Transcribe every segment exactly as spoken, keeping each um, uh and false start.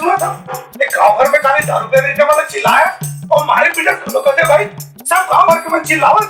सुना था, ये गांव भर में खाली दारू पी के मतलब चिल्लाया और मारे पीटे दोनों करते भाई, सब गांव भर के मन चिल्लावत,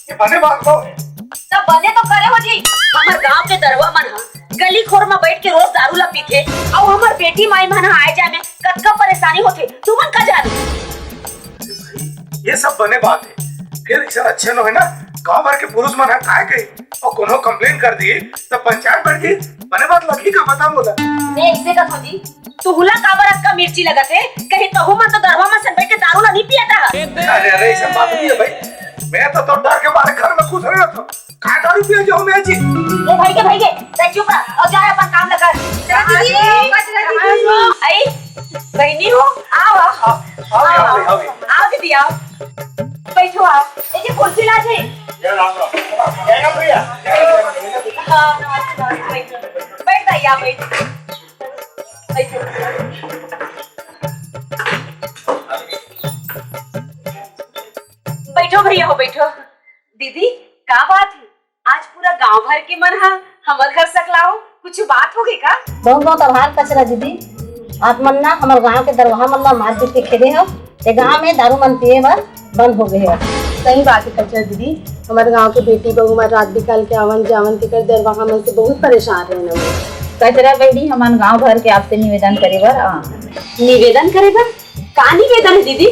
ये बने बात हो। तब बने तो करे हो जी, हमर गांव के दरवा मन ह गली खोर म बैठ के रोज दारू ला पीथे, अउ हमर बेटी माई मन ह आए जाए में कतका परेशानी होथे, तुमन का जानो? ये सब बने बात है, फिर ऐसा अच्छे नो है ना, गांव भर के पुरुष मन ह काय कही और कोनो कंप्लेन कर दी, तब पंचायत बैठ गई, बने बात लगी का बता बोला। मैं ऐसे का थोड़ी, तू हुला काबर अतका मिर्ची लगत हे? कहीं तहू मन तो दरवा म सन बैठ के दारू ला नहीं पियत रहा। अरे, अरे, ऐसा बात नहीं है भाई, मैं तो, तो डर के मारे घर में घुस रहा था। काय दारू पिए जाऊं मैं जी? ए भाई के, भाई के, तै चुप रह अउ जा अपन काम ल कर। दीदी, आई, बहिनी हो, आओ, आओ। आओ, आओ, आओ, आओ। आओ दीदी, आओ। बैठो आप। ए जी, कुर्सी ला जी। जय राम राम। जय राम भैया। हाँ, नमस्ते, नमस्ते, बैठो। बैठ भैया, बैठ। बैठो। बैठो भैया हो, बैठो। दीदी, का बात है? आज पूरा गांव भर के मन ह हमर घर सकलाओ, कुछ बात हो गई का? बहुत बहुत आभार कचरा दीदी, आप मन ना हमर गांव के दरवाहा मन ला मार पीट के खेदे हो, ते गांव में दारू मन पिए बर बंद हो गए हो। सही बात है कचरा दीदी, हमर गांव के बेटी बहू मन रात बिकाल के आवन जावन तेकर दरवाहा मन से बहुत परेशान रहना। कचरा बहिनी, हमन गांव भर के आपसे निवेदन करे बर आ। निवेदन करे बर? का निवेदन है दीदी?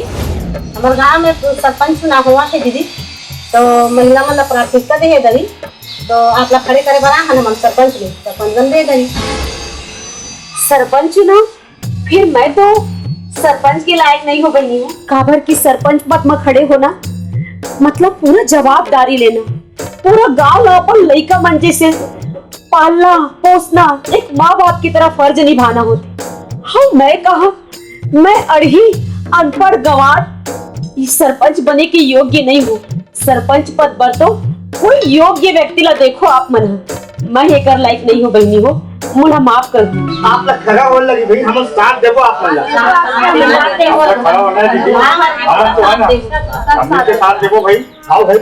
हमर गांव में सरपंच चुनाव होवत हे दीदी, तो महिला मन ला प्राथमिकता दे हे दीदी, तो आप ला खड़े करे बर आ हन हमन सरपंच में, सरपंच बन दे दीदी। सरपंच चुनाव? फिर मैं तो सरपंच के लायक नहीं हो बनी हूँ। काबर कि सरपंच पद में खड़े होना मतलब पूरा जवाबदारी लेना, पूरा गांव ला अपन लइका मन जैसे पालना पोसना एक माँ बाप की तरह फर्ज निभाना होथे। हाँ, मैं कहा, मैं अड़ही, अनपढ़ गंवार, ई सरपंच बने के योग्य नहीं हूँ। सरपंच पद बर तो कोई योग्य व्यक्ति ला देखो आप मन ह। मैं एकर लायक नहीं हो बहिनी हो, मोला माफ कर दो। आप ला खड़ा होने लगी भाई, हम साथ देबो आप मन ला। खड़ा होना है दीदी, हम तो है ना, हम के साथ देबो भाई। आओ भाई,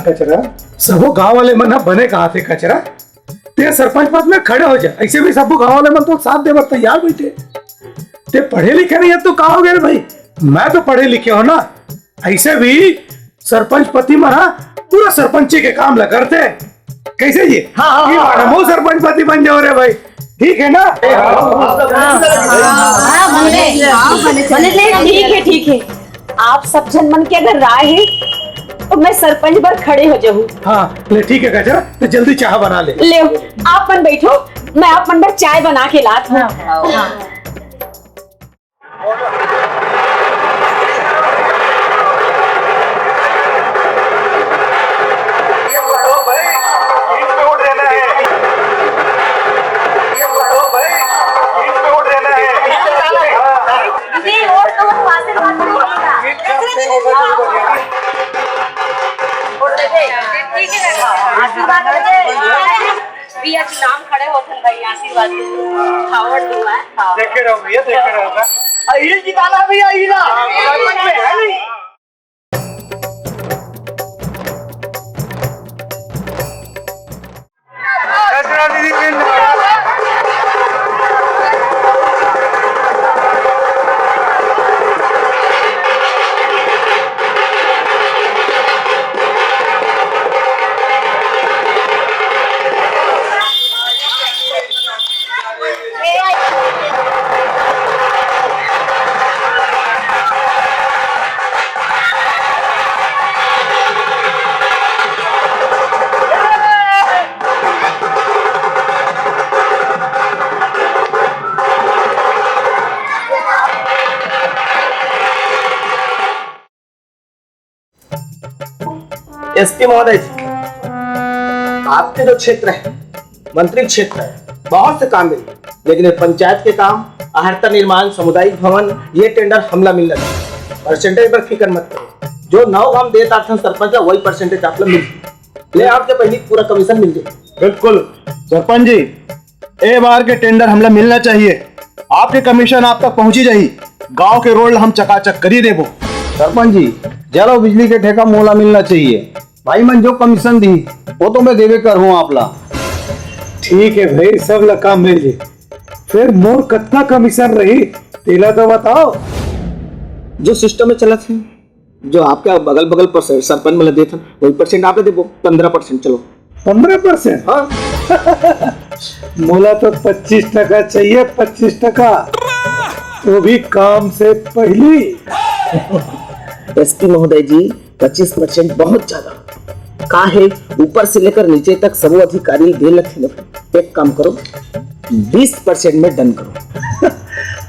कचरा, सबो गांव वाले मन ह बने कहा थे कचरा, ते सरपंच पद में खड़े हो जा। ऐसे भी सबो गांव वाले मन तो साथ देबर तैयार बैठे। ते पढ़े लिखे नहीं है तो का हो गया रे भाई? मैं तो पढ़े लिखे हो ना। ऐसे भी सरपंच पति मन ह पूरा सरपंची के काम ला करते। कैसे जी? हाँ, हाँ, हाँ, हाँ। सरपंच पति बन जाओ रे भाई, ठीक है ना? हाँ, हाँ, हाँ, बने, बने, ठीक है, ठीक है। आप सब झन मन के अगर राय है तो मैं सरपंच बर खड़े हो जाऊँ। हाँ, ले ठीक है गजरा, तो जल्दी चाय बना ले। ले, आप मन बैठो, मैं आप मन बर चाय बना के लात हूँ। हाँ, हाँ। नहीं, और तो वो आशीर्वाद नहीं होगा। और देखे, आशीर्वाद दे। भैया चुनाव खड़े होथन भाई, आशीर्वाद दे। खावड़ दूंगा, हाँ। देखे रहो भैया, देखे रहो। अहिल जिताना भैया, अहिला। हाँ, हाँ। सरपंच में है नहीं। एसपी महोदय जी, आपके जो क्षेत्र है, मंत्री क्षेत्र है, बहुत से काम मिले, लेकिन ये पंचायत के काम, अहर्ता निर्माण, सामुदायिक भवन, ये टेंडर हमला मिलना चाहिए। परसेंटेज पर फिकर मत करो, जो नौ काम देत आथन सरपंच ला, वही परसेंटेज आप ला मिल। ले, आपके पहली पूरा कमीशन मिल जाए। बिल्कुल सरपंच जी, ए बार के टेंडर हमला मिलना चाहिए। आपके कमीशन आप तक पहुंची जाही। गांव के रोड ला हम चकाचक करी देबो। सरपंच जी, जल और बिजली के ठेका मोला मिलना चाहिए। भाई मन जो कमीशन दी, वो तो मैं देवे कर हूँ आप ला। ठीक है भाई, सब ला काम मिल जाए। फिर मोर कतना कमीशन रही, तेला तो बताओ। जो सिस्टम में चलत हे, जो आपके बगल बगल पर सर-, सरपंच मन ल देत हन, वही परसेंट आप ल देबो, पंद्रह परसेंट। चलो। पंद्रह परसेंट? हाँ। मोला तो पच्चीस टका चाहिए, पच्चीस टका, वो भी काम से पहली। एसपी महोदय जी, पच्चीस परसेंट बहुत ज्यादा। का है, ऊपर से लेकर नीचे तक सबो अधिकारी दे लगे। एक काम करो, बीस परसेंट में डन करो।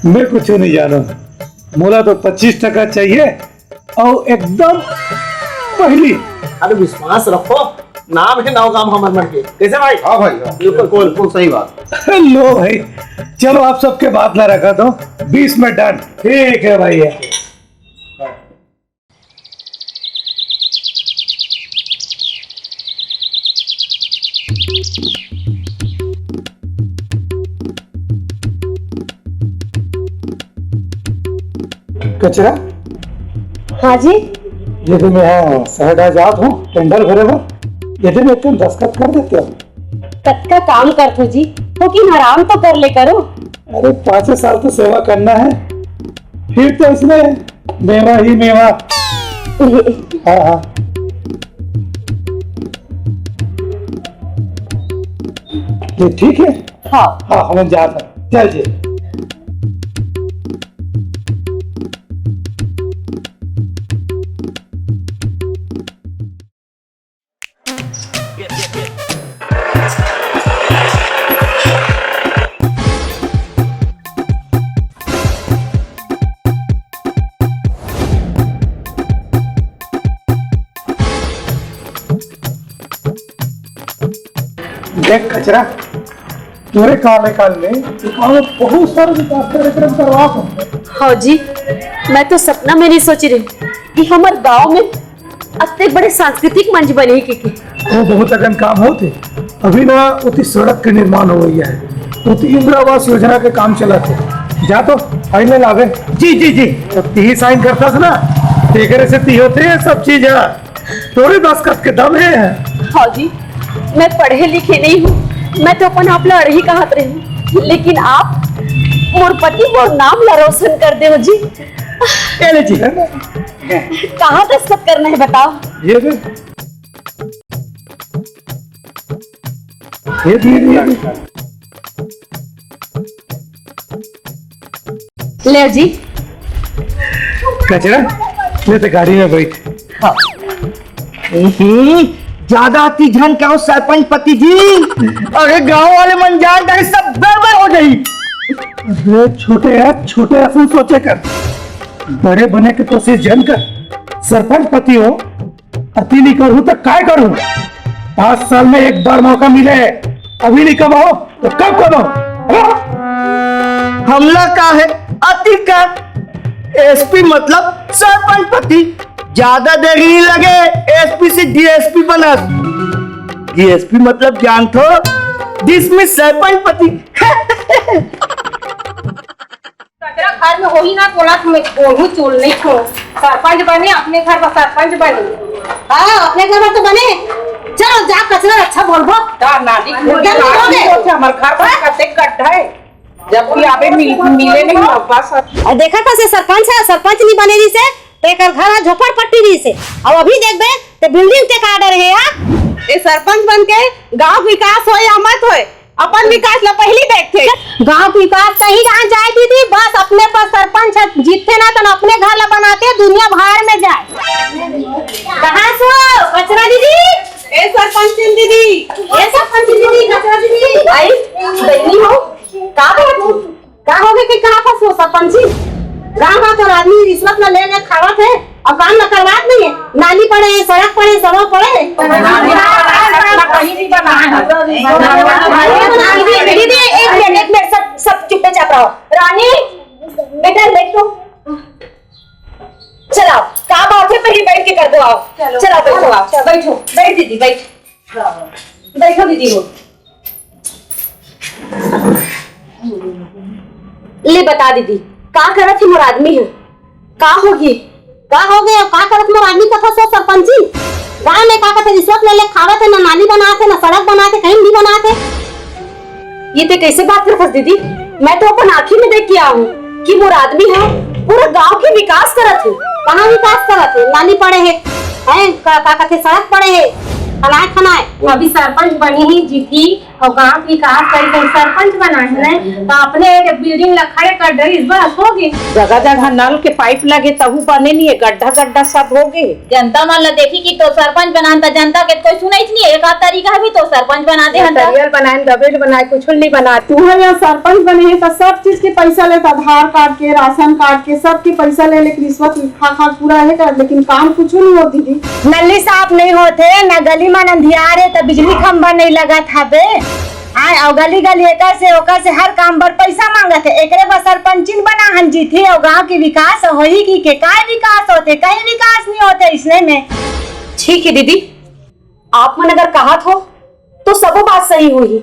मैं कुछ नहीं जानूं, मोला तो पच्चीस टका चाहिए और एकदम पहली। अरे विश्वास रखो, नाम है नौगाम हमर मन के। कैसे भाई? हाँ भाई, हाँ। बिल्कुल, बिल्कुल सही बात। लो भाई, चलो आप सबके बात ला रखा तो बीस में डन। ठीक है भाई। कचरा? हाँ जी। ये तो मैं यहाँ शहर आ जात हूँ टेंडर भरे बर, ये तो मैं एकदम दस्तखत कर देते हो। कतका काम करथो जी, थोकिन आराम तो कर ले करो। अरे, पाँचे साल तो सेवा करना है, फिर तो इसमें मेवा ही मेवा। हाँ, हाँ। ये ठीक है? हाँ। हाँ, हम जात हन। चल जी। देख कचरा, तोरे कार्यकाल में गाँव में बहुत सारा विकास कार्यक्रम करवा हूँ। हाँ जी, मैं तो सपना में नहीं सोची रही कि हमर गांव में अतेक बड़े सांस्कृतिक मंच बने के, के। वो बहुत अकन काम होथे। अभी ना उती सड़क के निर्माण हो गई है, उती इंदिरा आवास योजना के काम चलत हे। जा तो फाइल लावे। जी, जी, जी। तो तिही साइन करता था ना, तेकरे से ती होथे ये सब चीज है। तोरे दस्तखत के दम है। हाँ जी, मैं पढ़े लिखे नहीं हूँ, मैं तो अपन आप ला अड़ही कहत रही हूँ, लेकिन आप मोर पति मोर नाम ला रोशन कर दे हो जी। ये ले जी। कहाँ दस्तखत करना है बताओ? ये दे। ये दे, ये दे। ले जी। कचरा, ले तो गाड़ी में बैठ। हाँ। हम्म, ज्यादा अति झन कहो सरपंच पति जी, अरे गांव वाले मन जान जाए सब गड़बड़ हो जाई। अरे छोटे यार, छोटे असन सोचे कर, बड़े बने के कोशिश झन कर। सरपंच पति हो, अति नहीं करूँ तो काय करूँ? पाँच साल में एक बार मौका मिले, अभी नहीं कमाओ तो कब कमाओ? हाँ? हमला का है, अति का। एसपी मतलब सरपंच पति, ज्यादा देरी नहीं लगे एसपी से डीएसपी बनत। डीएसपी मतलब जानथो, डिसमिस सरपंच पति। कचरा घर में होही ना, तोला मैं बोलहूँ चुल नहीं छोड़। सरपंच बने, अपने घर का सरपंच बने। हाँ, अपने घर में तो बने। चलो, जा कचरा अच्छा बोलबो। का नाली खोल के क्या नाली बोलोगे? खोल के हमर घर पर कते गड्ढा है। जबकि अबे मिल-, मिले नहीं अब्बा सर। अरे देखा था से सरपंच है, सरपंच नहीं बने रही से, तो एकर घर है झोपड़पट्टी रही से। अब अभी देखबे, ते बिल्डिंग के का डर है यार। ए सरपंच बन के गांव विकास होए या मत होए, अपन विकास ला पहली देखथे। गांव के विकास कहीं कहाँ जाए दीदी, बस अपने पर सरपंच ह-, जीतथे ना तो अपने घर ला बनाथे, दुनिया बाहर में जाए। कहाँ सो कचरा दीदी? ए सरपंच दीदी, ए सरपंच दीदी, कचरा दीदी। आई, बहनी हो, का बात हो? का हो गए कि कहाँ फंस हो सरपंच जी? गाँव गाँव तो आदमी रिश्वत ला ले ले खावत है और काम ला करवात नहीं है। नाली पड़े, सड़क पड़े, सड़क पड़े। कहीं नहीं बना है। दीदी, दीदी, एक मिनट, एक मिनट, सब, सब चुप्पे चाप रहो। रानी, बेटा लेट तो। चलाओ, का बात है, पहले बैठ के कर दो, आओ। चलो। चलाओ, बैठो, आओ। चलो। बैठो, बैठ दीदी, बैठ। बैठो दीदी, हो। ले बता दीदी, का करत हे मोर आदमी ह? का होगे? का होगे? का करत मोर आदमी कथा सो सरपंची? गांव में का कथे रिश्वत ले ले खावत हे, ना नाली बनात हे, ना सड़क बनात हे, कहीं नहीं बनात हे। ये ते कैसे बात करत हस दीदी? मैं तो अपन आँखी में देख के आऊँ। कि मोर आदमी ह पूरा गांव के विकास करत हे। कहाँ विकास करत हे? नाली पड़े हे, हैं? का, का कथे, सड़क पड़े हे, खनाए खनाए। अभी सरपंच बनी ही जीती और गांव के विकास करी, तो सरपंच बना है ना, तो अपने एक बिल्डिंग ला खड़े कर डरिस, बस हो गई। जगह जगह नल के पाइप लगे, तहू बने नहीं है, गड्ढा गड्ढा सब हो गए। जनता मन ला देखी कि तो सरपंच बनान, त जनता के कोई सुनई नहीं है। एक आध तरीका भी तो सरपंच बना दे हन त। नटरियल बनाए, दबेल बनाए, कुछ नहीं बनाए। तुहर यहाँ सरपंच बने है त सब चीज के पैसा लेत, आधार कार्ड के, राशन कार्ड के, सब के पैसा ले लेके रिश्वत खा खा पूरा है कर, लेकिन काम कुछ नहीं होत दीदी। नली साफ नहीं होत है, ना गली मन अंधियार है, त बिजली खंभा नहीं लगत हवे। आय, अउ गली गली एकर से ओकर से हर काम बर पैसा मांगत हे। एकरे बर सरपंचिन बना हन जीती, अउ गांव के विकास होही कि के? काय विकास होथे? कहीं विकास नहीं होथे इसने में। ठीक है दीदी, आप मन अगर कहत हो तो सबो बात सही होही।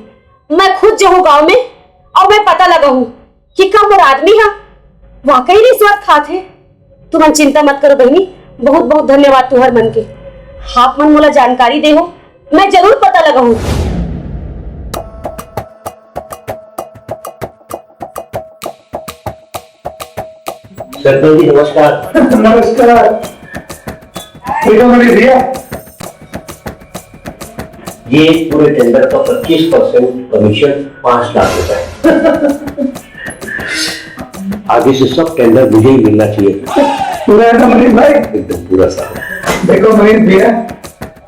मैं खुद जाहूँ गांव में अउ मैं पता लगाहूँ कि का मोर आदमी ह वाकई रिश्वत खात हे। तुमन चिंता मत करो बहिनी, बहुत बहुत धन्यवाद तुहर मन के। आप मन मोला जानकारी दे हो, मैं जरूर पता लगाहूँ। सरपंच जी नमस्कार। नमस्कार। देखो मनीष भैया, ये पूरे टेंडर का पच्चीस परसेंट कमीशन, पाँच लाख रुपए। आगे से सब टेंडर मुझे ही मिलना चाहिए। पूरा है ना मनीष भाई? एकदम पूरा साहब। देखो मनीष भैया,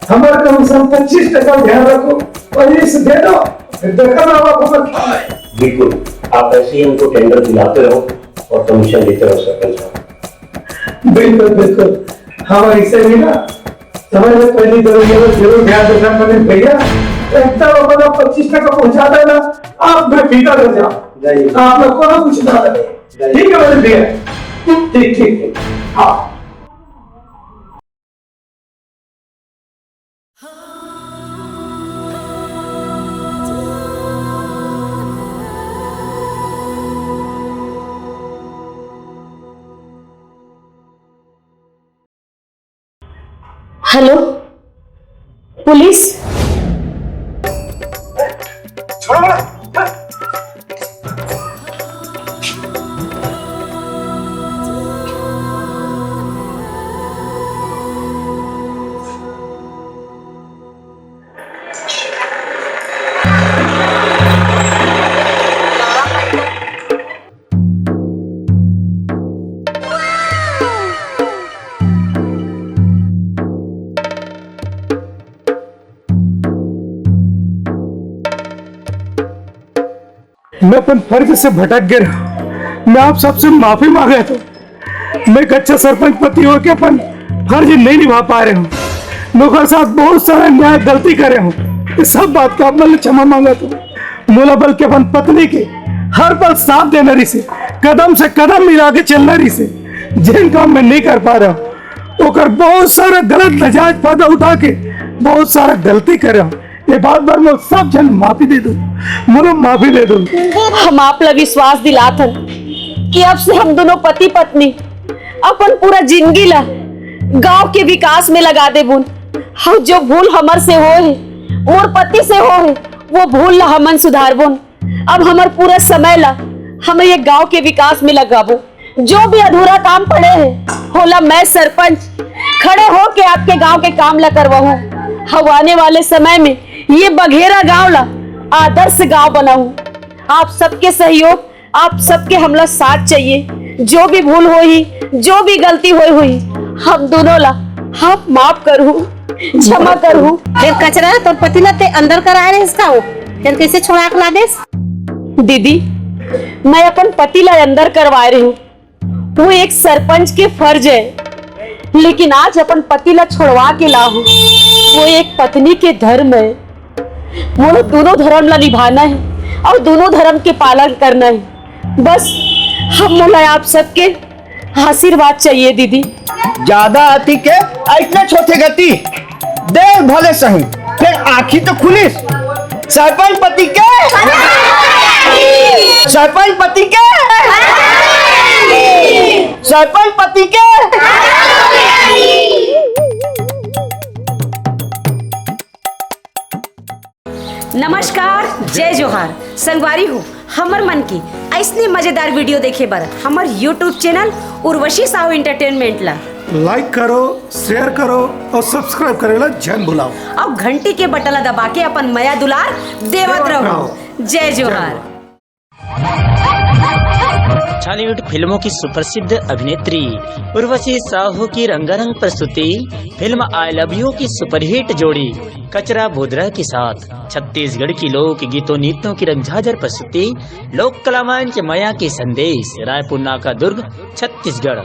हमारे कमीशन पच्चीस टका ध्यान रखो और इसे दे दो, फिर देखो ना आप हमारे। बिल्कुल, आप ऐसे ही हमको टेंडर दिलाते रहो और कमीशन लेते रहो सरपंच साहब। बिल्कुल बिल्कुल, हम ऐसे भी ना समय में पहली दो ये जरूर ध्यान देना मनीष भैया, एकदम अपना पच्चीस टका पहुंचा देना, आप बेफिक्र हो जाओ। नहीं। आप लोग को ना कुछ ना लगे। ठीक है मनीष भैया, ठीक ठीक ठीक। हाँ। Hello, police. छोड़ो ना। मैं अपन फर्ज से भटक गए रहा। मैं आप सबसे माफी मांगे तो मैं एक अच्छा सरपंच पति होके अपन फर्ज नहीं निभा पा रहे हूँ। मैं ओकर साथ बहुत सारा अन्याय गलती करे हूँ। ये सब बात का आप मन ले क्षमा मांगा तो मोला बल्कि अपन पत्नी के हर पल साथ देना रहिसे, कदम से कदम मिला के चलना रहिसे। जेन काम मैं नहीं कर पा रहा हूँ, ओकर बहुत सारा गलत नाजायज फायदा उठा के बहुत सारा गलती करे हूँ। ये बात बर मोर सब झन माफी दे दो, मोला माफी दे दो। हम आप ला विश्वास दिलात हन कि अब से हम दोनों पति पत्नी अपन पूरा जिंदगी ला गांव के विकास में लगा देबुन। अउ जो भूल हमर से होए हे, मोर पति से होए हे, वो भूल ला हमन सुधारबुन। अब हमर पूरा समय ला हम ये गांव के विकास में लगाबो। जो भी अधूरा काम पड़े हे, होला मैं सरपंच खड़े होके आपके गांव के काम ला करवाहूं। अउ आने वाले समय में ये बघेरा गांव ला आदर्श गांव बनाहूं। आप सबके सहयोग, आप सबके हमला साथ चाहिए। जो भी भूल होही, जो भी गलती होई होही, हम दोनों ला आप माफ करहू, क्षमा करहू। फेर कचरा तोर पति ला ते अंदर कराए रहे इसका हो, फेर कैसे छोड़ा के ला देस? दीदी, मैं अपन पति ला अंदर करवाए रहे हूँ, वो एक सरपंच के फर्ज है, लेकिन आज अपन पति ला छोड़वा के लाहूं, वो एक पत्नी के धर्म है। मोला दोनों धर्म ला निभाना है और दोनों धर्म के पालन करना है। बस हम मोला आप सबके आशीर्वाद चाहिए दीदी। ज्यादा अति के अइसने छोटे गति। देख भले सही, फेर आँखी तो खुलिस। सरपंच पति के, सरपंच पति के, सरपंच पति के। नमस्कार, जय जोहार। संगवारी हो, हमर मन के इसने मजेदार वीडियो देखे बर हमर YouTube channel Urvashi Sahu entertainment ला लाइक करो, शेयर करो और सब्सक्राइब करे ला झन भुलाओ। और घंटी के बटन ला दबा के अपन मया दुलार देवत देवत रहो। रहो। जय जोहार। छॉलीवुड फिल्मों की सुप्रसिद्ध अभिनेत्री उर्वशी साहू की रंगारंग प्रस्तुति फिल्म आई लव यू की सुपरहिट जोड़ी कचरा बोदरा के साथ छत्तीसगढ़ की लोक गीतों नृत्यों की रंगझाझर प्रस्तुति लोक कला मंच मया के संदेश, रायपुर नाका, दुर्ग, छत्तीसगढ़।